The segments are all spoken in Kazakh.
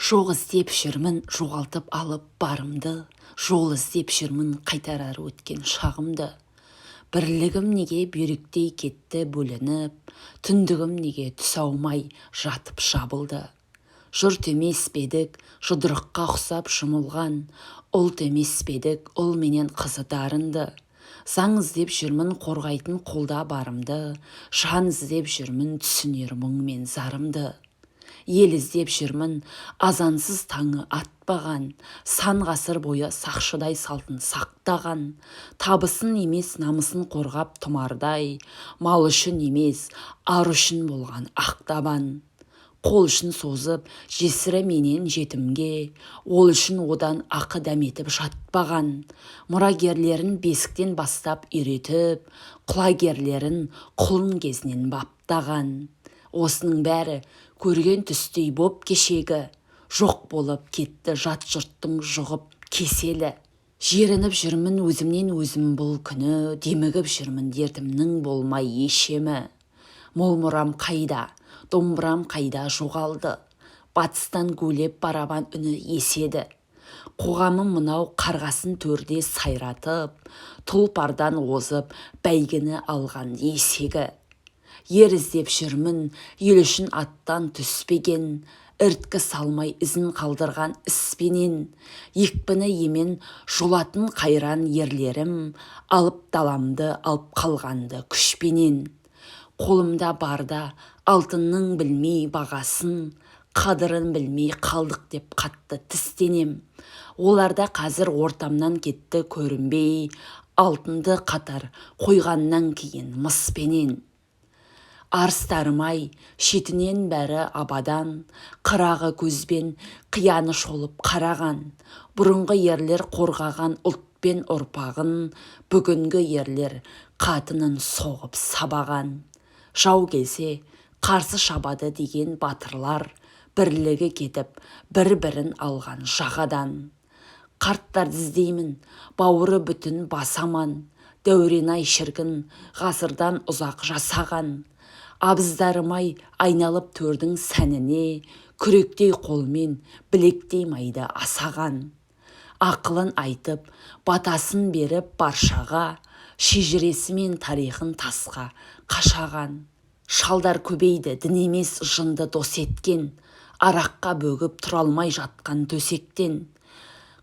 Жоқ іздеп жүрмін жоғалтып алып барымды, жол іздеп жүрмін қайтарар өткен шағымды. Бірлігім неге бүйректей кетті бөлініп, түндігім неге түс аумай жатып жабылды. Жұрт емес пе едік, жұдырыққа ұқсап жұмылған, ұлт емес пе едік, ұл менен қызы дарынды. Заң іздеп жүрмін қорғайтын қолда барымды, жан іздеп жүрмін түсінер мұң мен зарымды. Ел іздеп жүрмін азансыз таңы атпаған, сан ғасыр бойы сақшыдай салтын сақтаған, табысын емес намысын қорғап тұмардай, мал үшін емес ар үшін болған ақтабан. Қол ұшын созып жесірі менен жетімге, ол үшін одан ақы дәметіп жатпаған, мұрагерлерін бесіктен бастап үйретіп, құлагерлерін құлын кезінен баптаған. Осының бәрі көрген түстей боп кешегі, жоқ болып кетті жат жұрттың жұғып кеселі. Жерініп жүрмін өзімнен өзім бұл күні, демігіп жүрмін дертімнің болмай еш емі. Мол мұрам қайда, домбырам қайда жоғалды, батыстан гулеп барабан үні еседі. Қоғамым мынау қарғасын төрде сайратып, тұлпардан озып бәйгіні алған есегі. Ер іздеп жүрмін, ел үшін аттан түспеген, іріткі салмай ізін қалдырған іспенен, екпіні емен жолатын қайран ерлерім, алып даламды алып қалғанды күшпенен. Қолымда барда алтынның білмей бағасын, қадырын білмей қалдық деп қатты тістенем. Оларда қазір ортамнан кетті көрінбей, алтынды қатар қойғаннан кейін мыспенен. Арыстарым-ай, шетінен бәрі абадан, қырағы көзбен қияны шолып қараған, бұрынғы ерлер қорғаған ұлт пен ұрпағын, бүгінгі ерлер қатынын соғып сабаған. Жау келсе қарсы шабады деген батырлар, бірлігі кетіп бір-бірін алған жағадан. Қарттарды іздеймін, бауыры бүтін бас аман, дәурен-ай шіркін ғасырдан ұзақ жасаған. Абыздарым-ай айналып төрдің сәніне, күректей қолмен білектей майды асаған. Ақылын айтып, батасын беріп баршаға, шежіресі мен тарихын тасқа қашаған. Шалдар көбейді, дін емес жынды дос еткен, араққа бөгіп тұра алмай жатқан төсектен.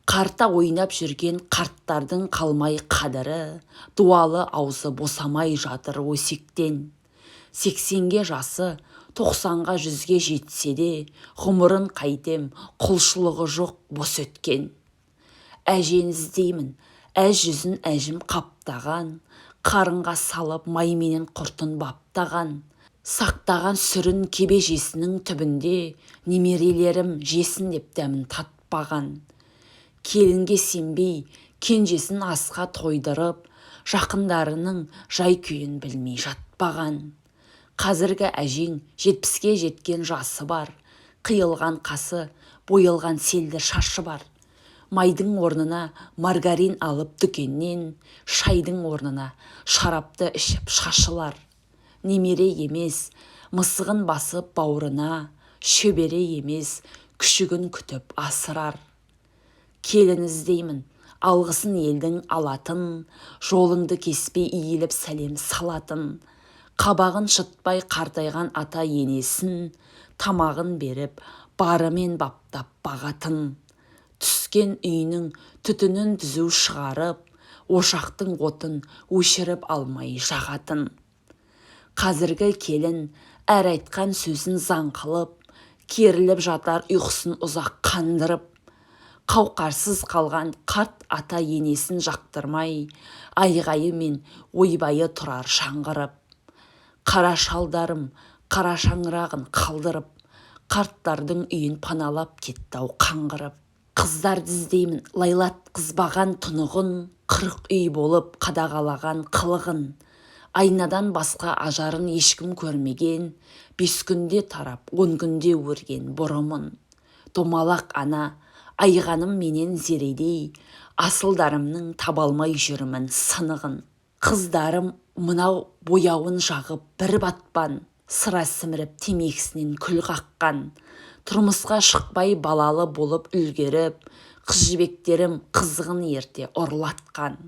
Қарта ойнап жүрген қарттардың қалмай қадірі, дуалы аузы босамай жатыр өсектен. 80-ге жасы, 90-ға 100-ге жетсе де, ғұмырын қайтем, құлшылығы жоқ бос өткен. Әжені іздеймін, әз жүзін әжім қаптаған, қарынға салып майменен құртын баптаған. Сақтаған сүрін кебежесінің түбінде, немерелерім жесін деп дәмін татпаған. Келінге сенбей, кенжесін асқа тойдырып, жақындарының жай-күйін білмей жатпаған. Қазіргі әжең 70-ке жеткен жасы бар, қиылған қасы, боялған селдір шашы бар. Майдың орнына маргарин алып дүкеннен, шайдың орнына шарапты ішіп шашылар. Немере емес, мысығын басып бауырына, шөбере емес, күшігін күтіп асырар. Келін іздеймін, алғысын елдің алатын, жолыңды кеспей иіліп сәлем салатын. Қабағын шытпай қартайған ата енесін, тамағын беріп, барымен баптап бағатын. Түскен үйінің түтінін түзу шығарып, ошақтың отын өшіріп алмай жағатын. Қазіргі келін әр айтқан сөзін заң қылып, керіліп жатар ұйқысын ұзақ қандырып, қауқарсыз қалған қарт ата енесін жақтырмай, айғайы мен ойбайы тұрар шаңғырып. Қара шалдарым қара шаңырағын қалдырып, қарттардың үйін паналап кетті-ау қаңғырып. Қыздарды іздеймін, лайлатқызбаған тұнығын, 40 үй болып қадағалаған қылығын. Айнадан басқа ажарын ешкім көрмеген, 5 күнде тарап, 10 күнде өрген бұрымын. Домалақ ана, Айғаным менен Зередей, асылдарымның таба алмай жүрмін сынығын. Қыздарым мынау бояуын жағып бір батпан, Сыра сіміріп, темекісінен күл қаққан. Тұрмысқа шықпай балалы болып үлгеріп, қыз жібектерім қызығын ерте ұрлатқан.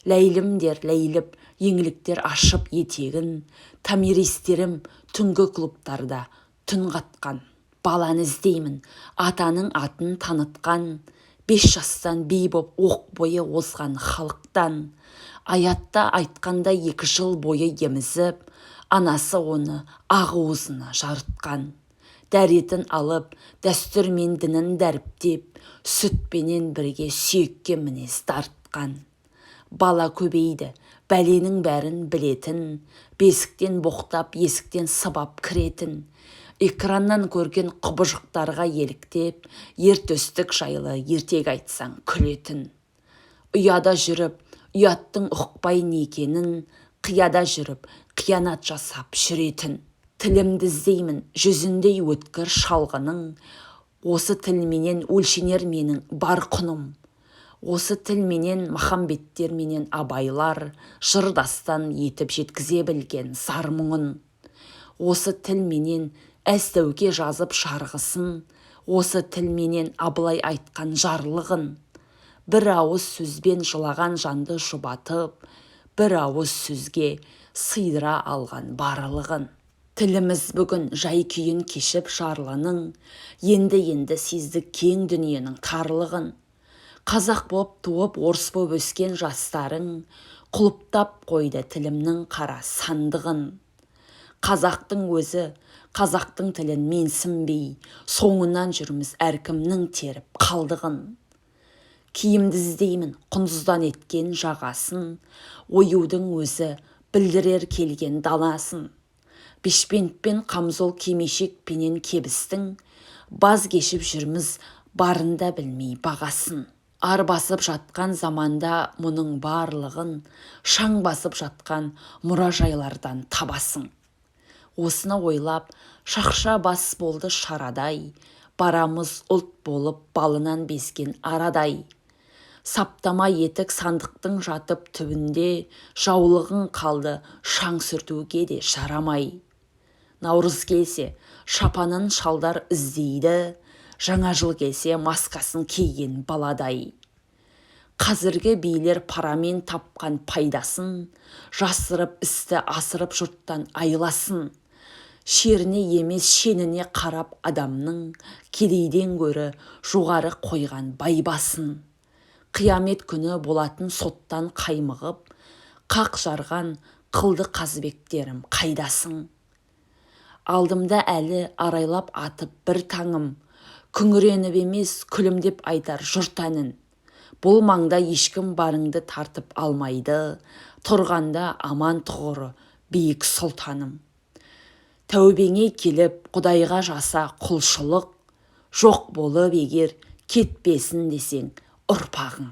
Ләйлімдер ләйліп, еңліктер ашып етегін, Томиристерім түнгі клубтарда түн қатқан. Баланы іздеймін, атаның атын танытқан, 5 жастан би боп оқ бойы озған халықтан. Аятта айтқанда 2 жыл бойы емізіп, анасы оны ақ уызына жарытқан. Дәретін алып, дәстүр мен дінін дәріптеп, сүтпенен бірге сүйекке мінез дарытқан. Бала көбейді, бәленің бәрін білетін, бесіктен боқтап, есіктен сыбап кіретін. Экраннан көрген құбыжықтарға еліктеп, ер төстік жайлы ертегі айтсаң күлетін. Ұяда жүріп, ұяттың ұқпай не екенін, қияда жүріп, қиянат жасап жүретін. Тілімді іздеймін, жүзіндей өткір шалғының, осы тілменен өлшенер менің бар құным. Осы тілменен Махамбеттер менен Абайлар жыр дастан етіп жеткізе білген зар мұңын. Осы тілменен Әз-Тәуке жазып жарғысын, осы тілменен Абылай айтқан жарлығын. Бір ауыз сөзбен жылаған жанды жұбатып, бір ауыз сөзге сыйдыра алған барлығын. Тіліміз бүгін жай күйін кешіп жарлының, енді-енді сездік кең дүниенің тарлығын. Қазақ боп туып, орыс боп өскен жастарың, құлыптап қойды тілімнің қара сандығын. Қазақтың өзі, қазақтың тілін менсінбей, соңынан жүрміз әркімнің теріп қалдығын. Киімді іздеймін, құндыздан еткен жағасын, оюдың өзі білдірер келген даласын. Бешпентпен қамзол кимешек пенен кебістің, баз кешіп жүрміз барында білмей бағасын. Ар басып жатқан заманда мұның барлығын, шаң басып жатқан мұражайлардан табасың. Осыны ойлап, шақша бас болды шарадай, барамыз ұлт болып балынан безген арадай. Саптама етік сандықтың жатып түбінде, жаулығың қалды шаң сүртуге де жарамай. Наурыз келсе, шапанын шалдар іздейді, жаңа жыл келсе маскасын киген баладай. Қазіргі билер парамен тапқан пайдасын, жасырып істі асырып жұрттан айласын. Шеріне емес шеніне қарап адамның, кедейден гөрі жоғары қойған байбасын. Қиямет күні болатын соттан қаймығып, қақ жарған қылды қазыбектерім қайдасың? Алдымда әлі арайлап атып бір таңым, күңіреніп емес күлімдеп айтар жұрт әнін. Бұл маңда ешкім барыңды тартып алмайды, тұрғанда аман тұғыры биік сұлтаным. Тәубеңе келіп Құдайға жаса құлшылық, жоқ болып егер кетпесін десең ұрпағың.